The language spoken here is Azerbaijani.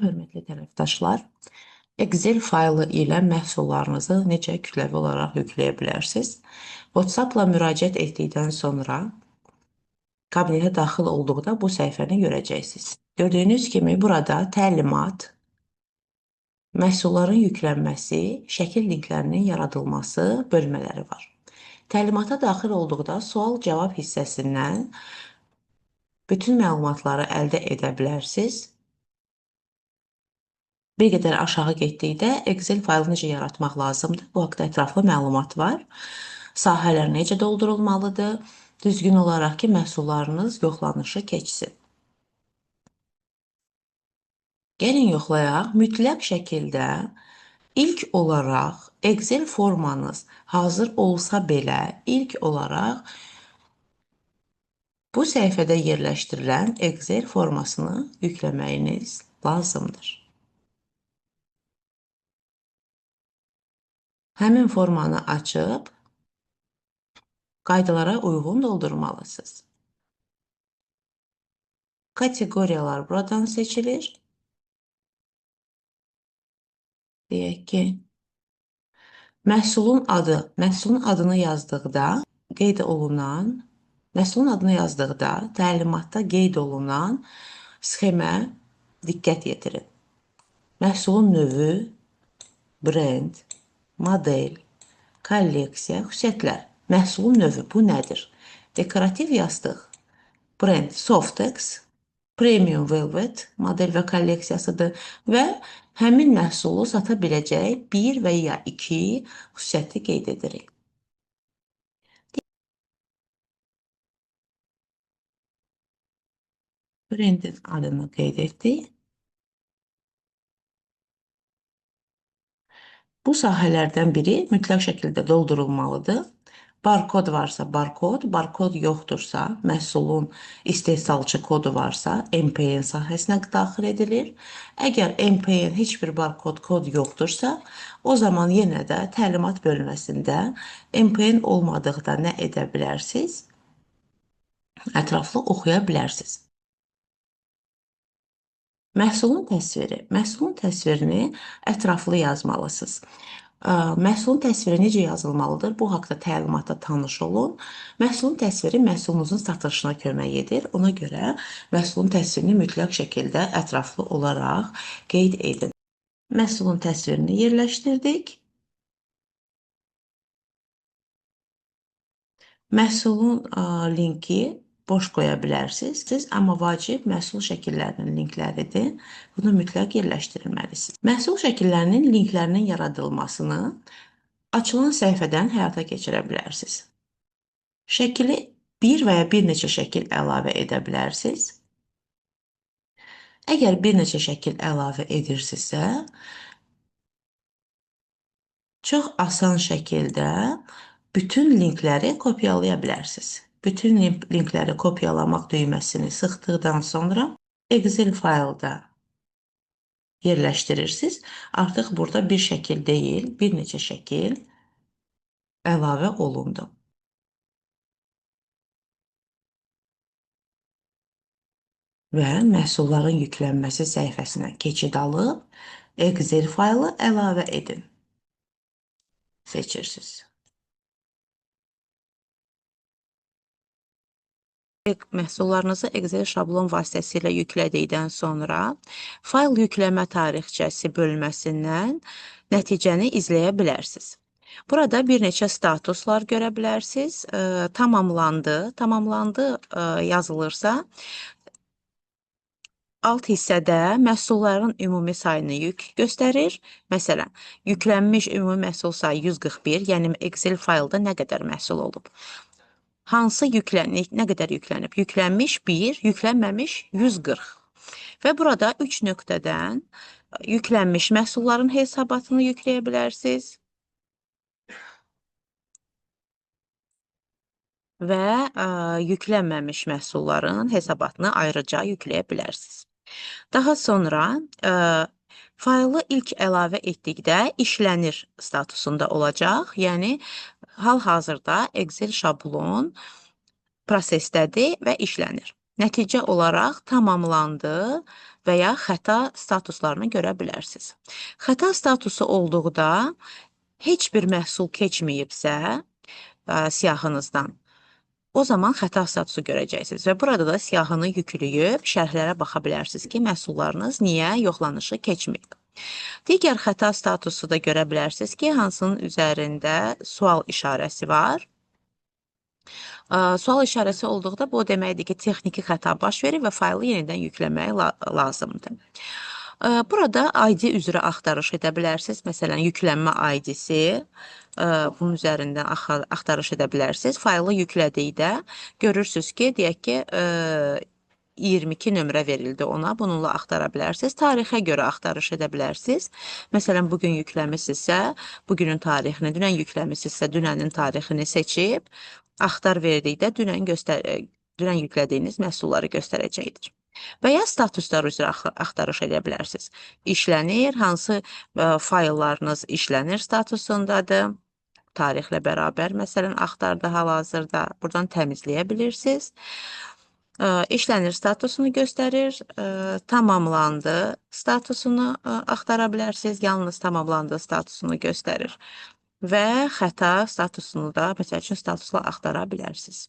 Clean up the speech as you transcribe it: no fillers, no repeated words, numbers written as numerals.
Hörmətli tərəfdaşlar. Excel faylı ilə məhsullarınızı necə kütləvi olaraq yükləyə bilərsiniz? WhatsApp-la müraciət etdikdən sonra kabinetə daxil olduqda bu səhifəni görəcəksiniz. Gördüyünüz kimi burada təlimat, məhsulların yüklənməsi, şəkil linklərinin yaradılması bölmələri var. Təlimata daxil olduqda sual-cavab hissəsindən bütün məlumatları əldə edə bilərsiniz. Bir qədər aşağı getdikdə Excel faylı necə yaratmaq lazımdır? Bu haqda ətraflı məlumat var. Sahələr necə doldurulmalıdır? Düzgün olaraq ki, məhsullarınız yoxlanışı keçsin. Gəlin yoxlayaq. Mütləq şəkildə ilk olaraq Excel formanız hazır olsa belə, ilk olaraq bu səhifədə yerləşdirilən Excel formasını yükləməyiniz lazımdır. Həmin formanı açıb qaydalara uyğun doldurmalısınız. Kateqoriyalar buradan seçilir. Deyək ki, məhsulun adı, məhsulun adını yazdıqda qeyd olunan, məhsulun adını yazdıqda təlimatda qeyd olunan sxemə diqqət yetirin. Məhsulun növü, brend, model, kolleksiya, xüsusiyyətlər. Məhsulun növü bu nədir? Dekorativ yastıq, brend Softex, Premium Velvet model və kolleksiyasıdır və həmin məhsulu sata biləcək bir və ya iki xüsusiyyəti qeyd edirik. Brendin adını qeyd etdik. Bu sahələrdən biri mütləq şəkildə doldurulmalıdır. Barkod varsa barkod, barkod yoxdursa, məhsulun istehsalçı kodu varsa MPN sahəsinə daxil edilir. Əgər MPN heç bir barkod kod yoxdursa, o zaman yenə də təlimat bölməsində MPN olmadıqda nə edə bilərsiniz? Ətraflı oxuya bilərsiniz. Məhsulun təsviri. Məhsulun təsvirini ətraflı yazmalısınız. Məhsulun təsviri necə yazılmalıdır? Bu haqda təlimata tanış olun. Məhsulun təsviri məhsulunuzun satışına kömək edir. Ona görə məhsulun təsvirini mütləq şəkildə ətraflı olaraq qeyd edin. Məhsulun təsvirini yerləşdirdik. Məhsulun linki boş qoya bilərsiniz. Siz, amma vacib məhsul şəkillərinin linkləridir. Bunu mütləq yerləşdirilməlisiniz. Məhsul şəkillərinin linklərinin yaradılmasını açılan səhifədən həyata keçirə bilərsiniz. Şəkili bir və ya bir neçə şəkil əlavə edə bilərsiniz. Əgər bir neçə şəkil əlavə edirsinizsə, çox asan şəkildə bütün linkləri kopyalaya bilərsiniz. Bütün linkləri kopyalamaq düyməsini sıxdıqdan sonra Excel faylda yerləşdirirsiniz. Artıq burada bir şəkil deyil, bir neçə şəkil əlavə olundu. Və məhsulların yüklənməsi səhifəsinə keçid alıb Excel faylı əlavə edin. Seçirsiniz. Məhsullarınızı Excel şablon vasitəsilə yüklədikdən sonra fayl yükləmə tarixçəsi bölməsindən nəticəni izləyə bilərsiniz. Burada bir neçə statuslar görə bilərsiniz. Tamamlandı, tamamlandı yazılırsa, alt hissədə məhsulların ümumi sayını yük göstərir. Məsələn, yüklənmiş ümumi məhsul sayı 141, yəni Excel faylda nə qədər məhsul olub. Hansı yüklənlik, nə qədər yüklənib? Yüklənmiş 1, yüklənməmiş 140. Və burada 3 nöqtədən yüklənmiş məhsulların hesabatını yükləyə bilərsiniz. Və yüklənməmiş məhsulların hesabatını ayrıca yükləyə bilərsiniz. Daha sonra faylı ilk əlavə etdikdə işlənir statusunda olacaq. Yəni, hal-hazırda Excel şablon prosesdədir və işlənir. Nəticə olaraq tamamlandı və ya xəta statuslarını görə bilərsiniz. Xəta statusu olduqda heç bir məhsul keçməyibsə siyahınızdan, o zaman xəta statusu görəcəksiniz və burada da siyahını yükləyib şərhlərə baxa bilərsiniz ki, məhsullarınız niyə yoxlanışı keçməyib. Digər xəta statusu da görə bilərsiniz ki, hansının üzərində sual işarəsi var. Sual işarəsi olduqda bu o deməkdir ki, texniki xəta baş verir və faylı yenidən yükləmək lazımdır. Burada ID üzrə axtarış edə bilərsiniz. Məsələn, yüklənmə ID-si, bunun üzərindən axtarış edə bilərsiniz. Faylı yüklədikdə görürsünüz ki, deyək ki, 22 nömrə verildi ona. Bununla axtara bilərsiniz. Tarixə görə axtarış edə bilərsiniz. Məsələn, bugün yükləmisinizsə, bugünün tarixini, dünən yükləmisinizsə, dünənin tarixini seçib axtar verdikdə dünən yüklədiyiniz məhsulları göstərəcəkdir. Və ya statuslar üzrə axtarış edə bilərsiniz. İşlənir, hansı fayllarınız işlənir statusundadır. Tarixlə bərabər məsələn axtarda hal-hazırda. Buradan təmizləyə bilirsiniz. İşlənir statusunu göstərir, tamamlandı statusunu axtara bilərsiniz. Yalnız tamamlandı statusunu göstərir. Və xəta statusunu da, məsəl üçün, statusla axtara bilərsiniz.